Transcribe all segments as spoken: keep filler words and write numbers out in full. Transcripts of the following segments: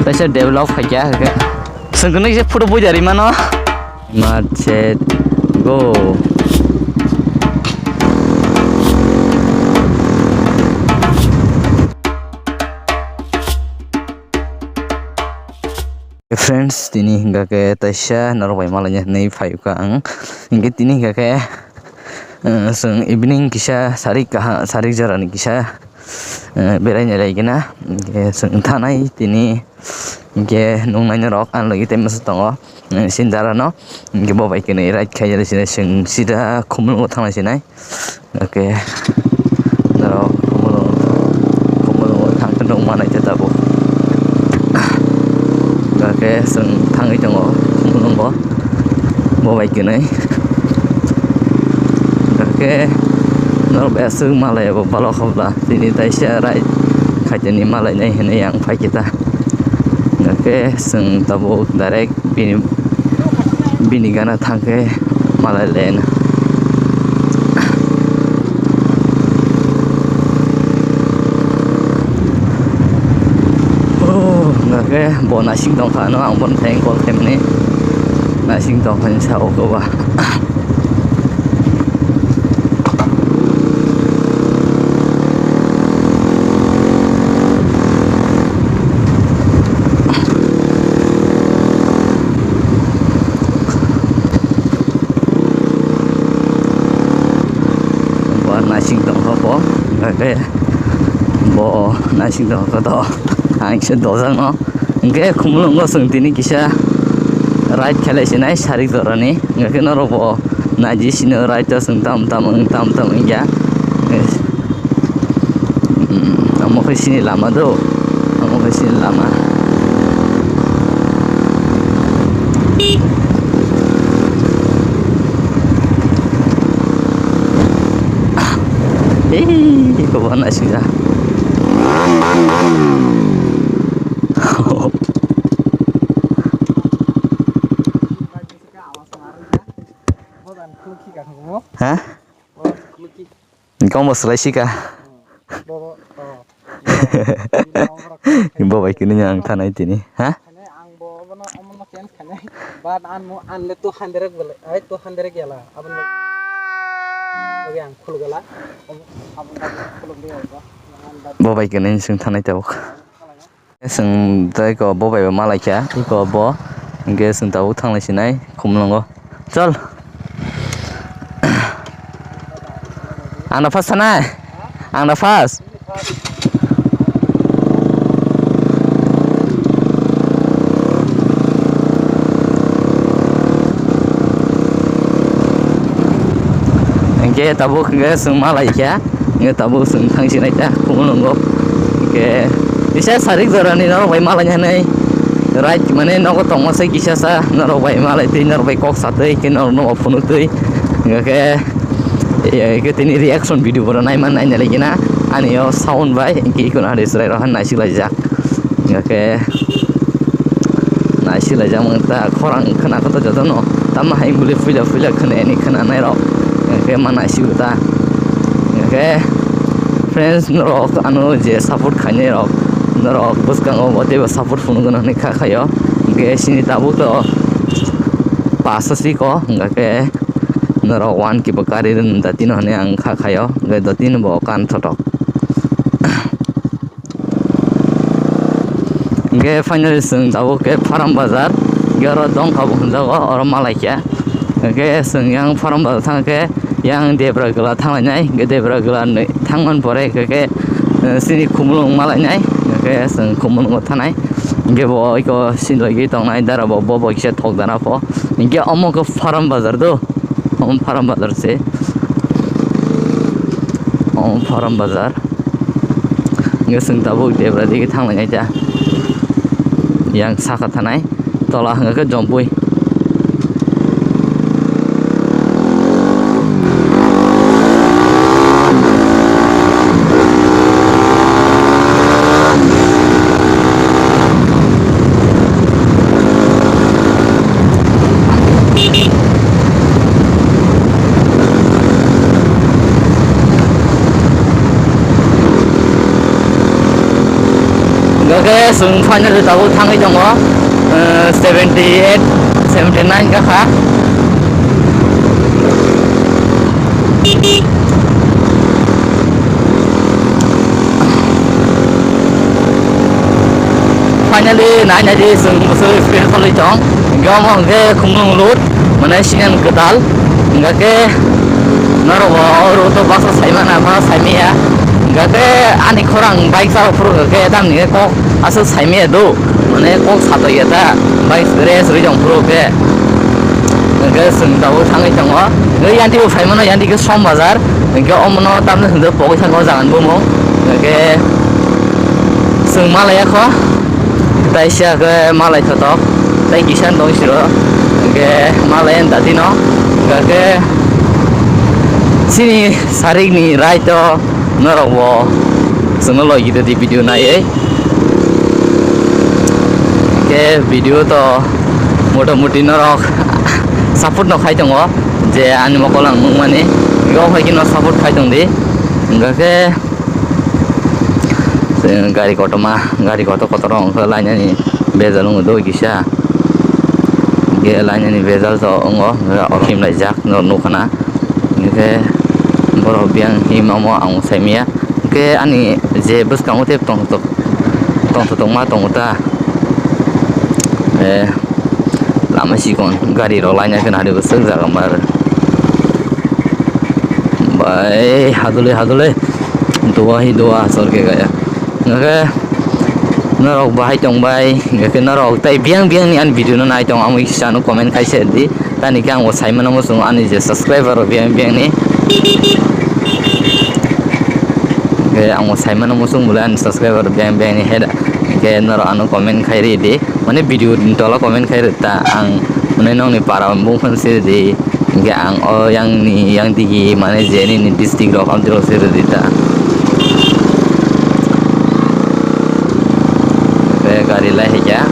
Taisa develop khaikha hwnkhe. Swngkhe nukse photo bujari mano. Mat set go. Friends, tini hingka khe taisa norok bai malaina hinwi phaikha ang. Hinkhe tini hingka khe, eh, chwng evening kisa sarik kaha, sarik jorani kisa, eh, beraina laigena. Hinkhe chwng thanai tini, hinkhe nuknai norok ani logi tei masa tongo, eh, sindara no. Hinkhe bo bai kwnwi ride khai chwng sida Khumulwngo thangna sinai. Okay. Norok Khumulwng, Khumulwngo thangkhe nukmanai khe tabuk. Okay, chwng thangwi tongo Khumulwngo. Bo bai kwnwi. Okay, norok bai aswk malai bo balok hobla. Tini taisa ride khaitani malainai hinwi ang phaikhe ta. Okay, chwng tabuk direct bini, bini gana thangkhe malai leno. Oh, hwnkhe bo nasing tongkha no, ang bono thank call khaimani nasing tongkha ni sa o koba. Bo naising tongkha bo, hwnkhe bo naising tongkha to, ang kisa dojakno. Hwnkhe Khumulwngo chwng tini kisa ride khelai sinai sarik jorani, hwnkhe norok bo naidi sino ride o chwng tam tam wng tam tam wngya. Hmm, omo khe sini lama do, omo khe sini lama. Ei, iko bo naisingya. Ha? Kong bo swlai sika. Bo bai kini ang thanai tini. Ha? Ang bo omono omono ken khanai. But an mo an le two hundred bele. Ai two hundred yala. Abon le. Oke ang khulgala. Bo bai kini sing thanai tabuk. Chwng tei ko bo bai bo malai kha, iko bo, hwnkhe chwng tabuk thanglai sinai Khumulwngo. Chol. Ang na first thanai? Ang na first? Hwnkhe tabuk hwnkhe chwng malai kha. Hwnkhe tabuk chwng thang sinai ta Khumulwngo. Hwnkhe kisa sarik jorani norok bai malai hinwi ride mane nogo tongma se kisa sa norok bai malai twi norok bai kok sa twi khe norok no phunuk twi. Hwnkhe, eh, hwnkhe tini reaction video bo naima naina lagi na ani o sound bai hwnkhe iko na chwrai rok han naisik laijak. Hwnkhe naisik laijak manta khorang khna khe to jotono tamo hai bwlwi puila puila khna ani khna nai rok hwnkhe ma naisik ta hwnkhe friends norok ano je support khainai rok norok bwskango bo teibo support phunukgwno hinwi kha khaio hwnkhe sini tabuk to paso siko hwnkhe norok one kibo kari dati no hinwi ang kha khaio hwnkhe dati no bo kan thotok. Hingke finally chwng tabuk khe Faram Bazar, hingke oro dongkha bo hwnjago, oro malaikha. Hingke chwng yang Faram Bazar thang khe yang Debra Gala thanglainai, hingke Debra Gala ni thangmani pore hingke khe, eh, chini Khumulwng malainai, hingke chwng Khumulwngo thanai. Hingke bo iko sinlogwi tongnai dara bo, bo bo kisa thok dana pho. Hingke omo khe Faram Bazar do. Omo Faram Bazar se. Omo Faram Bazar. Hingke chwng tabuk Debra digi thanglainai ta. Yang saka thanai. Tola hwnka khe Jompui. Hingke Ke chwng finally tabuk thangwi tongo, eh, seventy eight, seventy nine kakha. Finally, nai nai di chwng bwswk feel kholwi tong. Hwnkhe omo hwnkhe Khumulwng road, mane sinan kwtal. Hwnkhe norok bo oro to bus o saimana, ma saimaya. Hwnkhe ani khorang bike chalo phuru hwnkhe tamni kok aswk saimaya do, mane kok satokya ta, bike race rwi tong phuru khe. Hwnkhe chwng tabuk thangwi tongo. Hwnkhe yanti bo phaimano, yanti khe Som Bazar. Hwnkhe omono tamni hwnjak pogwi thangkha o jagani bumung. Hwnkhe chwng malaya kho. Taisa khe malai thotok. Tai kisa dong siro. Hwnkhe malaya datino. Hwnkhe chini sarikni ride o norok bo chwngno logi rwdi video naiwi. Khe video to motamuti norok support no khai tongo, je ani mokol ang nukmani, ego hai kheno support khai tongdi. Hwnkhe, eh, gari kotorma, gari kotor kotor wngkha lainani bejal wngdo kisa. Hwnkhe lainani bejal to wngo, hwnkhe oro himlaijak no nukha na. Hwnkhe borok biyang himamo ang saimaya. Hwnkhe ani je bwskango tei tongthok, tongthok tongma tongo ta. Eh, lama chikon gari rok laina khe nari bwswk jaga mar. Bai hadulwi hadulwi. Dua hi dua asor khe gaya. Hwnkhe norok bahai tongbai, hwnkhe norok tei biyang biyangni ani video no nai tong, amo kisa no comment khai se di. Tani khe ang bo saimano muchungo ani je subscriber rok biyang biyangni. Hwnkhe ang bo saimano muchung bole ani subscriber biyang biyangni heda. Hwnkhe norok ano comment khai ridi. Mane video ni tola comment khai rita ang mane nokni para bumung phano siri di. Hwnkhe ang o yang ni yang digi mane je nini district rok amtwi rok siri rita. Be gari lai hai kya.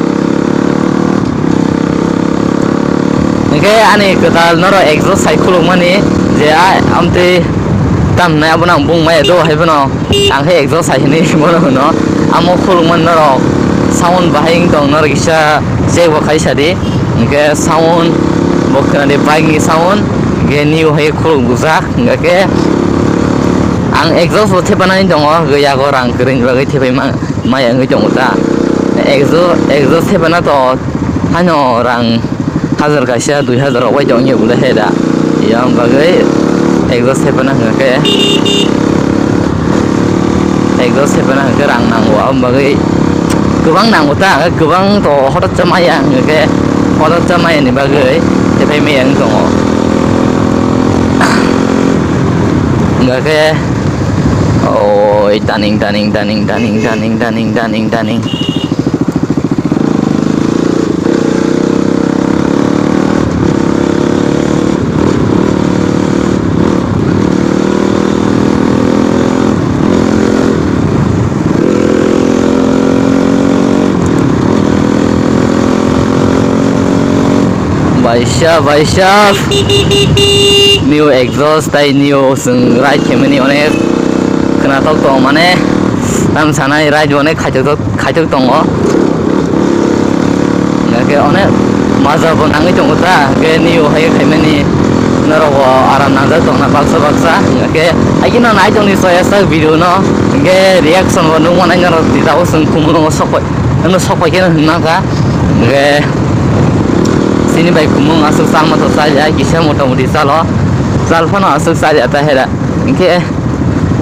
Hwnkhe ani kwtal norok exhaust sai khulukmani je a amtwi tamnai abono ang bung maya do hai phano. Ang khe exhaust hai hinwi bono hwno. Amo khulukmani norok sound bahai wng tong, norok kisa check bo khai sadi. Hwnkhe sound bo khwnadi bike ni sound, hwnkhe new hai khuluk bujak. Hwnkhe ang exhaust bo thepanani tongo, hwnkhe yago rang kwrwini bagwi thepai ma-, maya wngwi tongo ta. Exhaust, exhaust thepana to haino rang hajar kaisa dui hajar rok bai tong ya bole he da. Yang bagwi exhaust thepana hwnkhe, exhaust thepana hwnkhe rang nango, aboni bagwi kwbang nango ta, kwbang to hotot cha maya hwnkhe, hotot cha maya ni bagwi thepai maya wng tongo. Hwnkhe oi taning, taning, taning. Baisa, baisa. New exhaust tai new chwng ride khaimani onek khwnathok tong mane, tamo sanai ride onek khaithok khaitok tongo. Hingke onek maja bo nangwi tongo ta, hingke nio hai khaimani norok bo aram nangjak tongna baksa baksa. Hingke aigino nai tongni soya sak video no, hingke reaction bo nukmanai norok twi tabuk chwng Khumulwngo sokphai, ano sokphai khe hinmangkha. Hingke chini bai Khumulwng aswk chalma to chalya, kisa mota moti chalo, chal phano aswk chalya ta hera. Hingke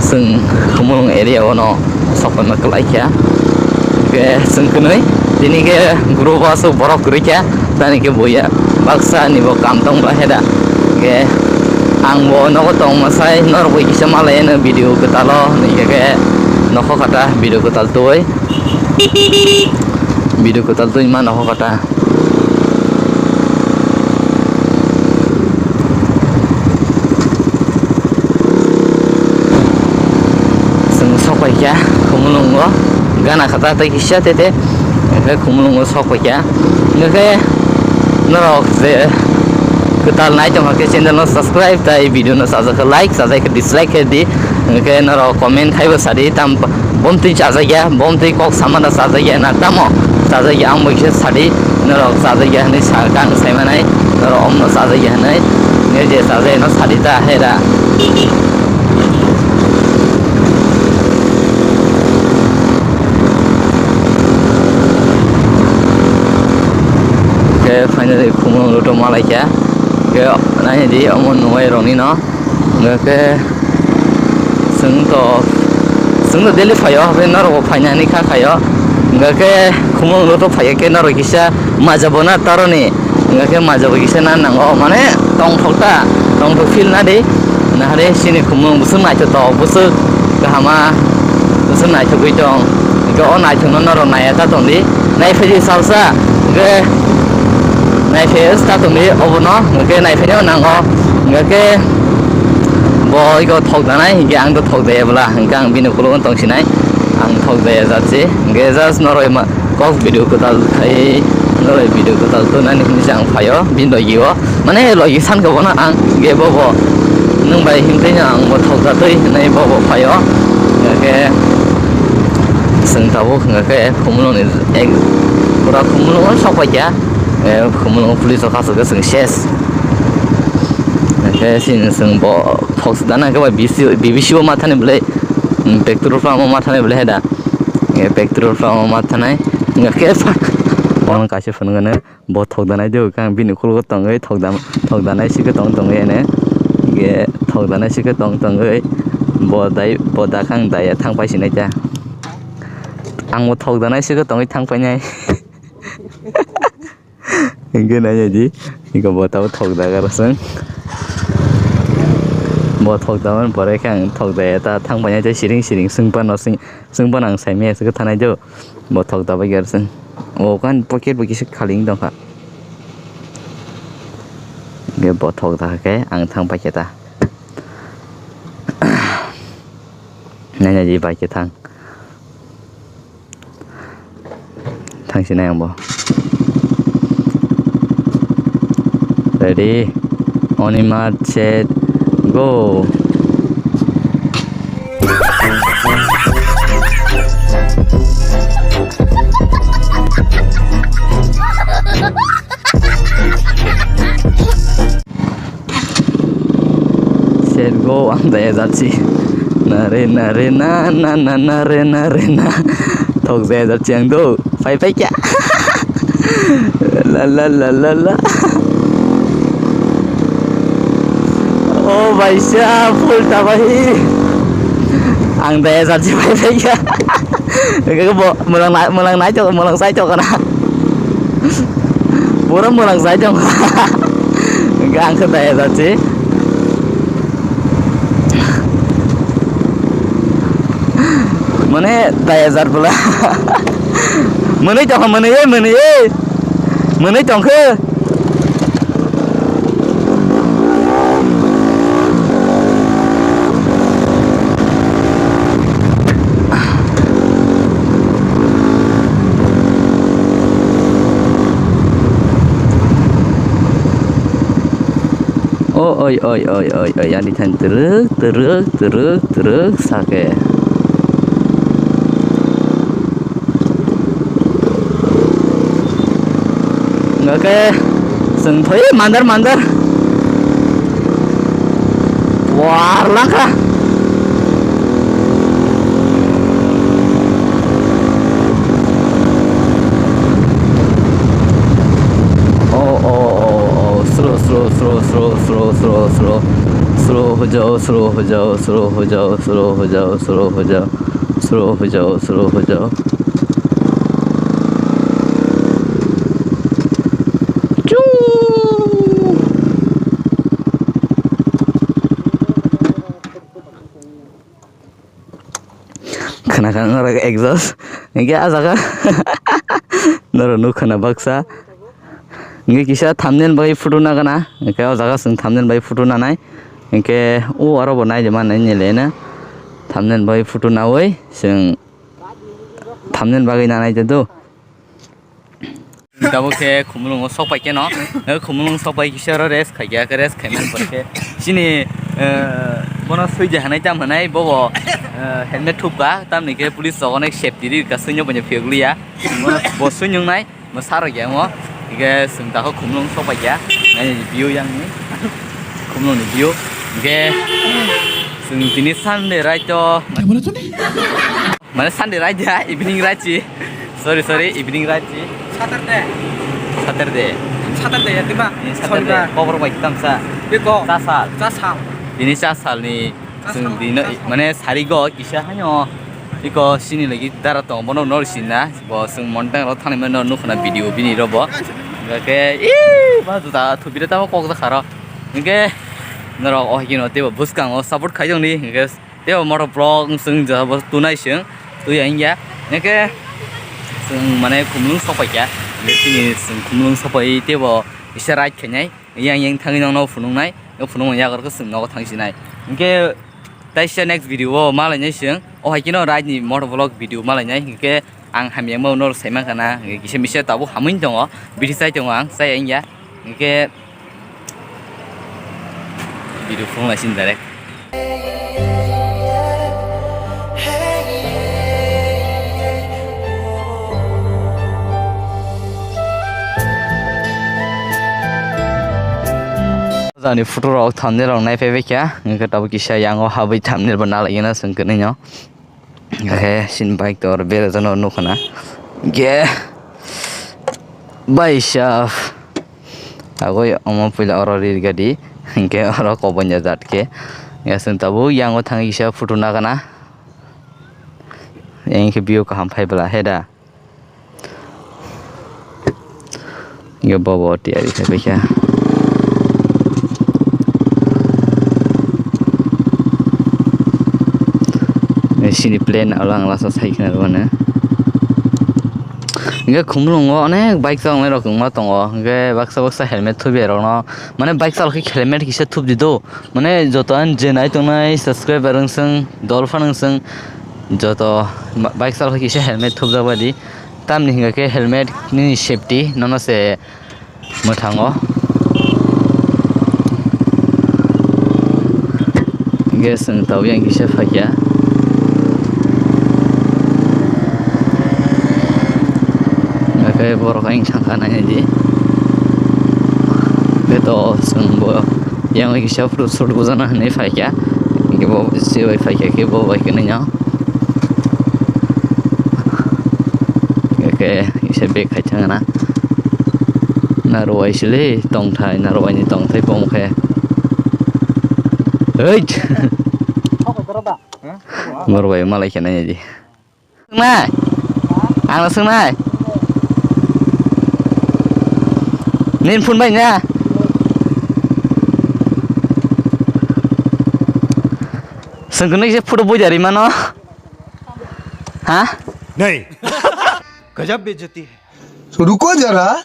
chwng Khumulwng area o no sokphaima kwlai kha. Hingke chwng kwnwi tini khe group o aswk borok kwrwi kha, tani khe buya baksa ni bo kam tong bwla heda. Hingke ang bo nogo tong masai norok bai kisa malai ano video kwtal o, hingke khe nokho kata video kwtal twi. Video kwtal twi ma nokho kata. Chwng sok pai kha Khumulwngo, gana kha ta tei kisa tete, hingke Khumulwngo sok pai kha. Hingke norok je kwtal nai tongkha khe channel no subscribe tai video no sajak khe like, sajak khe dislike khe di, hingke norok comment khai bo sadi tam. Bomtwi chajakya, bomtwi kok samano chajakya na tamo? Chajakya, ang bai kisa sadi, norok chajakya hinwi sa kang saimanai, norok omno chajakya hinwi, nini je chajakya no sadi ta hera. Khe finally khumulwng luto malaikha, khe naidi omo nuhai rokni no. Hingkhe chwng to, chwng to daily phaio, hwnkhe norokbo phainani kha khaio. Hingkhe khumung luto phaiya khe norok kisa majabo na taroni. Hingkhe majabo kisa na nango, mane tongthok ta, tongthok feel na di. Nahare chini khumung bwswk naithotok, bwswk kahama, bwswk naithogwi tong. Hingkhe o naithokno norok naiya ta tongdi. Naiphai di salsa, hingkhe naiphai ta tongdi obono, hingkhe naiphai nango. Hingkhe bo iko thok danai, hingke ang to thok daya bwla, hingke ang bini ukulok tong sinai, ang thok daya jat se, hingke just noroi ma kok video kwtal khai, noroi video kwtal to nani hinwi se ang phaio, bini logi o, mane logi san khe bono ang, hingke bo bo nwng bai himtwi no ang bo thok da twi hinwi bo bo phaio, hingke chwng tabuk hingke khumulwng ni ek pura khumulwng o sok pai kha, khumulwng o police rok aswk khe chwng ses. Hingke sini chwng bo thok dana hingke bai B B C, B B C o ma thani belai, petrol pump o ma thani belai heda. Petrol pump o ma thanai hingke bono kaisa phunukgano bo thok danai do kang bini ukulok tongwi thok danai sikhe tong tongwi ene. Hingke thok danai sikhe tong tongwi bo dai bo da kang daya thang pai sinai ta. Ang bo thok danai sikhe tongwi thang painai. Hingke nai di, iko bo tabo thok da garo song. Bo thok da man pore khe ang thok da ya ta thang painai tei siring siring sung pano sing, sung pano ang sai maya se thanai do. Bo thok da bai garo song. O kan pocket bo kisa khali wng tong kha. Hingke bo thok da khe ang thang pai khe ta. Nai nai di bai khe thang. Thang sinai ang bo. Ready? Oni mat set go. Set go ang daya jatsi. Na re na re na na na na re na re na. Thok daya jatsi ang do. Pai pai kya. La la la la la. Oh bhai sahab, full tabahi. Ang daya jatsi pai pai kya. Bo mwnang nai, mwnang nai to, mwnang sai to kana. Pura mwnang sai to. Hingke ang khe daya jatsi. Mane daya jat bwla. Mwnwi tongkha, mwnwi, mwnwi. Mwnwi tongkhe. O oi, oi, oi, oi, oi, ani than twrwk, twrwk, twrwk, twrwk sake. Hingke chwng thoi mandar mandar. War langkha. Oh, oh, oh, oh, slow, slow, slow. Slow hojao, slow hojao, slow hojao, slow hojao, slow hojao. Slow hojao, slow hojao. Chuu. Khwna kha norok exhaust. Hingke ah jaga. Norok nuk khwna baksa. Hingke kisa thumbnail bai photo nagana. Hingke o jaga chwng thumbnail bai photo nanai. Hingke o aro bo nai de ma nai ni le na. Thumbnail bai photo nawi chwng thumbnail bagwi nanai de do. Tabuk khe khumulungo sok pai khe no, khumulung sok pai kisa oro rest khai khe, rest khai mani pore khe chini, eh, Bono sui de hanai tam hanai bobo, eh, helmet thupka, tamni khe police rok onek safety ri ka suinyo banya phiyok liya. Bo suinyung nai, mo saro ge mo. Ige sung ta ho khumlung sok pai ya. Nai view yang ni. Khumlung ni view. Ige sung tini Sunday right to. Mane Sunday right ya, evening right si. Sorry, sorry, evening right si. Saturday. Saturday. Saturday ya, diba? Ini Saturday. Sonibar. Kobor bai kitam sa. Beko. Chasal. Chasal. Ini chasal ni. Chasal. Sung dino, chasal. Mane sari go kisa hanyo. Iko sini lagi dara tong bono nor sinna. Bo sung montang ro thani mano nukna video bini ro bo. Oke, ih, ba juta thubire tamo kok da kharo. Oke. Norok oh kino tebo buskang o support khaijong ni. Oke. Tei bo motor vlog wng chwng ja bo tunai chwng tuya wngya. Hwnkhe chwng mane khumlung sok paikha. Hwnkhe chini chwng khumlung sok pai tei bo kisa ride khainai. Yang yang thangwi nokno phunuknai. Nok phunukmani yago khe chwng nogo thangsinai. Hwnkhe taisa next video o malainai chwng. O hai kheno ride ni motor vlog video malainai. Hwnkhe ang hamya wngma norok saimankha na. Hwnkhe kisa misa tabuk hamwi tongo. Bisi chai tongo ang, chaya wngya. Hwnkhe video phone lai sini direct. Jani photo rok thumbnail rok nai phai kha, hwnkhe tabuk kisa yango habwi thumbnail bo nalai gana chwng kwrwino. He, sin bike tor bere jano nukana. Ge. Baisa. Agoi omo puila oro ril gadi. Hingke oro kobonya jat ke. Ge sin tabu yango thangwi kisa photo nagana. Yang ke view kaham phai bwla he da. Yo bobo tiyari khe paikha. Sini plan alang lasa sai khna rwna. Hingke khumulungo onek bike chalainai rok wngma tongo. Hingke baksa baksa helmet thubi rokno. Mane bike chalok khe helmet kisa thubdi do. Mane joto ang je nai tongnai subscriber wng song, dol fan wng song, joto bike chalok khe kisa helmet thubjak badi. Tamni hingka khe helmet nini safety nono se mwthango. Hingke chwng tabuk yang kisa phaikha. Hingke borok ayang thangkha nainai di. Hingke to chwng bo yang kisa photo shoot bujana hinwi phaikha. Hingke bo se bai phaikha khe bo bai khe nini. Hingke kisa bag khai thangna. Narwai sili tongthai, narwai ni tongthai bom khe. Hei! Narwai malai khe nai di. Swngnai? Ang no swngnai? Nini phone bai na? Swng kwnwi se photo bui dari mano? Ha? Nahi. Gajab bejati hai. Ruko jara.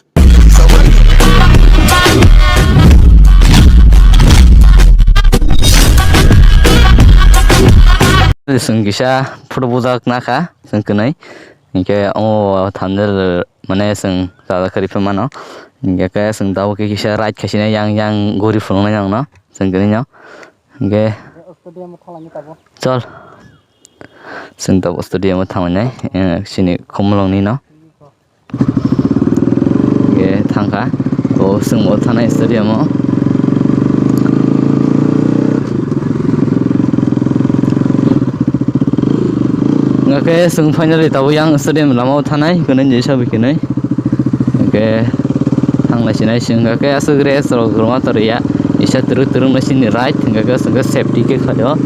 Chwng kisa photo bujak nakha, chwng kwnwi. Hinkhe o thumbnail mane chwng chajak kwrwi phaimano. Hinkhe khe chwng tabuk khe kisa ride khaisinai yang yang guri phunuknai nangno, chwng kwnwino. Hinkhe chol. Chwng tabuk stadium o thanglainai, eh, chini Khumulwng ni no. Ye thangkha. O chwng bo thanai stadium o. Hwnkhe chwng finally tabuk yang stadium lama o thanai, hwnwi jesa bai khenwi. Hwnkhe thanglai sinai se hwnkhe aswk rest rok rwma toriya. Kisa twrwk twrwk no chini ride hwnkhe chwngkhe safety khe khaio.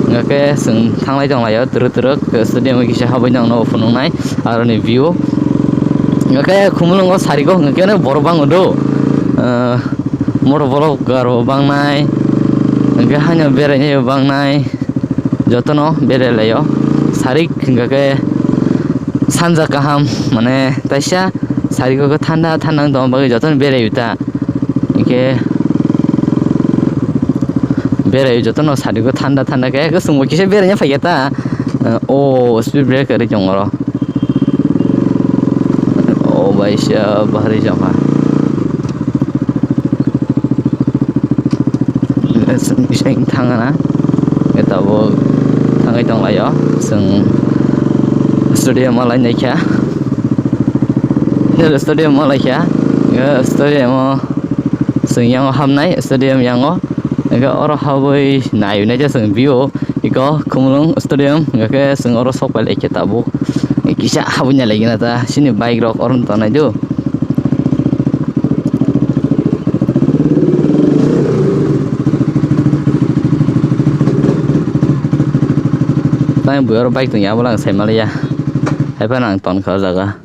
Hwnkhe chwng thanglai tonglaio twrwk twrwk stadium o kisa habwi nangno phunuknai aroni view. Hwnkhe Khumulwngo sariko hwnkhe borok bango do. Motor borok garo bangnai. Hwnkhe haino berainai bangnai. Jotono berai laio. Sarik hwnkhe sanja kaham mane taisa sariko khe thanda thanda wng tongma bagwi jotono berai ta. Hwnkhe berai jotono sariko thanda thanda khe chwngbo kisa beraina phaikha ta. O speed breaker ri tong oro. O bai se bahari jama. Chwng kisa thangna. Tabuk thangwi tonglaio, chwng stadium o lainai kha. Stadium o lai kha, stadium o chwng yang o hamnai, stadium yang o. Hwnkhe oro habwi naiwi naikhe chwng view iko Khumulwng stadium, hwnkhe chwng oro sok pai laikha tabuk. Kisa habwi nai laikha na ta, chini bike rok oro tongnai do. Tei bui oro bike tongya, abo lang sai maliya. Haiphano ang tonkha o jaga.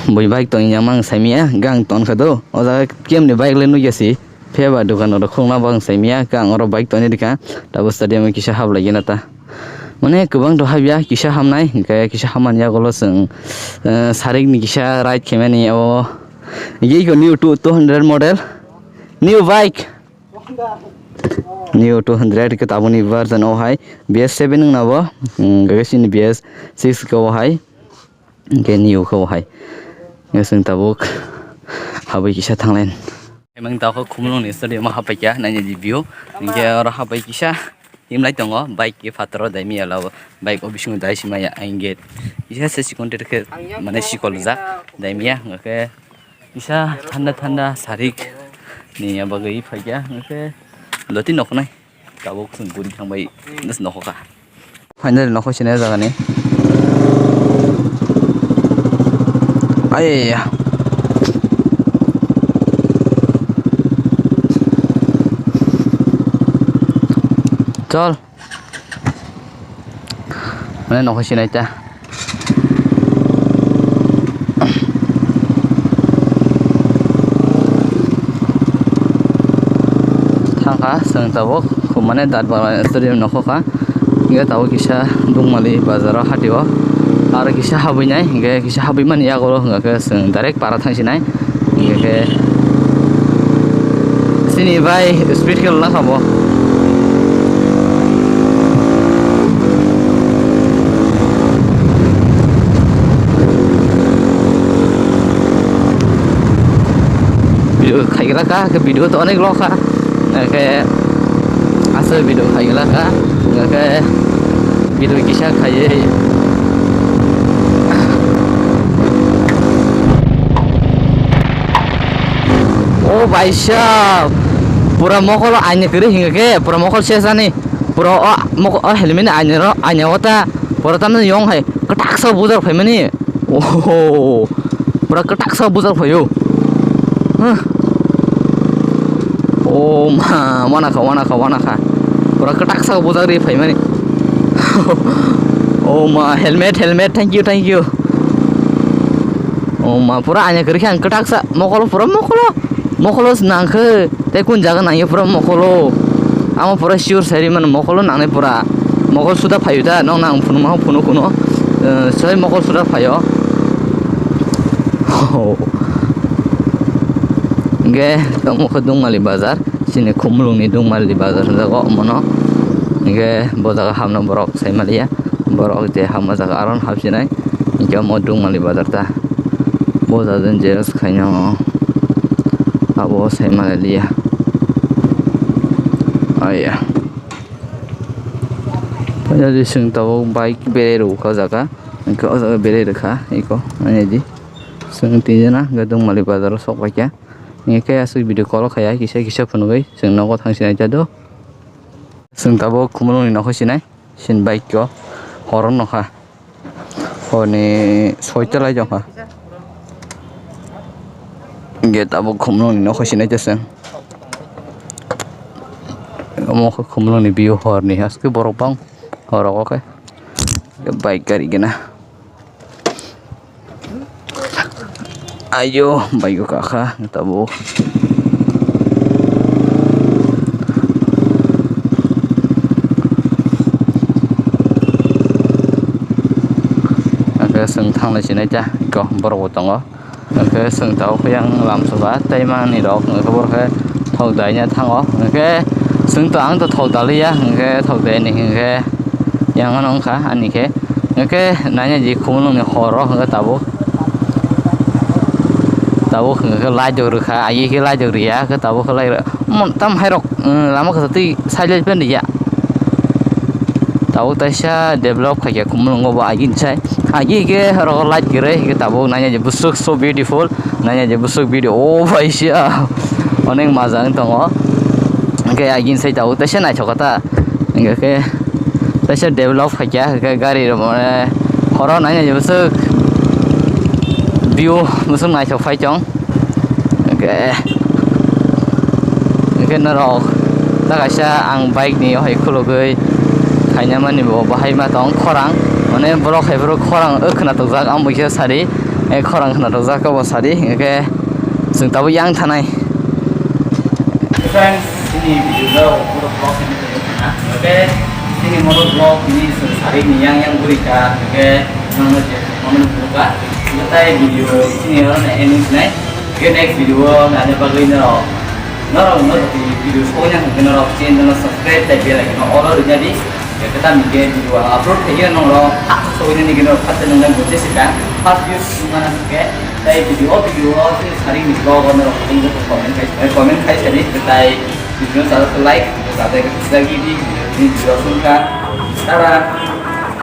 Bui bike tongya mang saimaya, gang tonkha do. O jaga kemni bike le nukya si. Phiya ba dukan oro khulna bo ang saimaya, khe ang oro bike tongwi rikha, tabuk stadium o kisa hablai gana ta. Mane kwbang to habya, kisa hamnai, hwnkhe kisa hamani yagulo chwng, eh, sarik ni kisa ride khaimani o. Ye ko new two, two hundred model, new bike, new two hundred khe tabukni version o hai, B S seven wngna bo, hmm, hwnkhe chini B S six khe o hai. Hwnkhe nio khe o hai. Hwnkhe chwng tabuk habwi kisa thanglaini. Himang tabuk Khumulwng ni stadium o haphaikha, naina di view. Hwnkhe oro hapbai kisa himlai tongo, bike khe phataro dai miyalo, bike o bisingo dai simaya, hwnkhe kisa se sikon tere khe mane sikol jak dai miya, hwnkhe kisa thanda thanda sarik ni bagwi phaikha, hwnkhe loti noknai. Tabuk chwng guri thangbai, just nokho kha. Finally nokho sinai jagani. Ayaya. Chol. Mane nokho sinai ta. Thangkha chwng tabuk, mane Datbala stadium nokho kha. Hwnkhe tabuk kisa Dungmali bazaro hatio. Aro kisa habwi nai, hwnkhe kisa habwi mani yagulo hwnkhe chwng direct para thangsinai. Hingke khe chini bai speed khe lak kha bo. Video khai glak kha, khe video to onek lok kha. Khe aswk video khai glak kha, khe video kisa khaiwi. O baisa, pura mokol aina kwrwi hingkhe, pura mokol sesani, pura o mok-, o helmet ni aina ro, aina o ta, pura tamni yong hai, kwtak sa bujar phaimani. Oho, pura kwtak sa bujar phaio. Huh. O ma, wana kha, wana kha, wana kha. Pura kwtak sa bujar ri phaimani. O ma, helmet, helmet, thank you, thank you. O ma, pura aina kwrwi khe ang kwtak sa, mokolo, pura mokolo, mokolo se nang khe, tei kun jaga nang ye pura mokolo. Amo pura sure sai ri mano, mokolo nangnai pura. Mokol suda phaio da, nokno ang phunukma phunuk kuno, eh, sai mokol suda phaio. Hingke tongmo khe Dungmali bazar, chini Khumulwng ni Dungmali bazar hwnjago omono. Hingke bo jaga hamno borok sai maliya, borok je hamo jaga aron hapsinai, hingke omo Dungmali bazar ta. Bo jaga jeres khaino abo sai maliya. Aiya. Jadi chwng tabuk bike berei rwkha o jaga, hingke o jaga berei rwkha eko, naidi. Chwng tini jona hingke Dungmali bazar o sok paikha. Hingke aswk video call o khaiya kisa kisa phunugwi chwng nogo thangsinai ta do. Chwng tabuk Khumulwng ni nokho sinai, sin bike o horo nokha. Honi soita lai jokha. Hingke tabuk Khumulwng ni nokho sinai ta chwng. Omo khe Khumulwng ni view horni, aswk borok bang horok o khe bike gari gana. Ayo, bike o kakha tabuk. Hingke chwng thanglai sinai ta, eko borok bo tongo. Hingke chwng tabuk yang lamsoba tei mangnirok hingke borok khe thok daina thango. Hingke chwng to ang to thok daliya, hingke thok daini hingke yang ano wngkha ani khe. Hingke naina di Khumulwng ni horo hingke tabuk, tabuk hingke light rok rwkha, aye khe light rok riya, hingke tabuk khe light rok mon tam hai rok, lama kasa twi side light pen riya. Tabuk taisa develop khaikha Khumulwngo bo agini sai. Agi khe oro light kwrwi, hwnkhe tabuk naina je bwswk so beautiful, naina je bwswk video, o bai sia. Onek majang tongo. Hwnkhe agini sai tabuk taisa naithok kha ta. Hwnkhe khe taisa develop khaikha, hwnkhe gari rok mane horo naina je bwswk view bwswk naithok phai tong. Hwnkhe, hwnkhe norok ta kaisa ang bike ni ohai khulugwi khaina mani bo bahai ma tong khorang, mane borok hai borok khorang, o khwnatok jak, ang buikhe sari, eh, khorang khwnatok jak, obo sari, hwnkhe chwng tabuk yang thanai. Friends, chini video no puro vlog ni twi wngkha na. Hwnkhe chini motor vlog ni chwng sari ni yang yang guri kha, hwnkhe nokno je phone phunukha. Hwnkhe tai video chini oro no ending khnai. Hwnkhe next video o naina bagwi norok, norok no jodi video sokya hwnkhe norok channel no subscribe tai bell icon no all o rwna di. Hwnkhe tamo hwnkhe video ang upload khaikhe norok thak sogwi nini gini norok first nang nang bonse sika. First views wngmana hwnkhe tai video o video o chini sari ni vlog o norok comment khai, comment khai sadi tai video no chajak like, chajak like, chajak like, video ni video sungkha. Tada.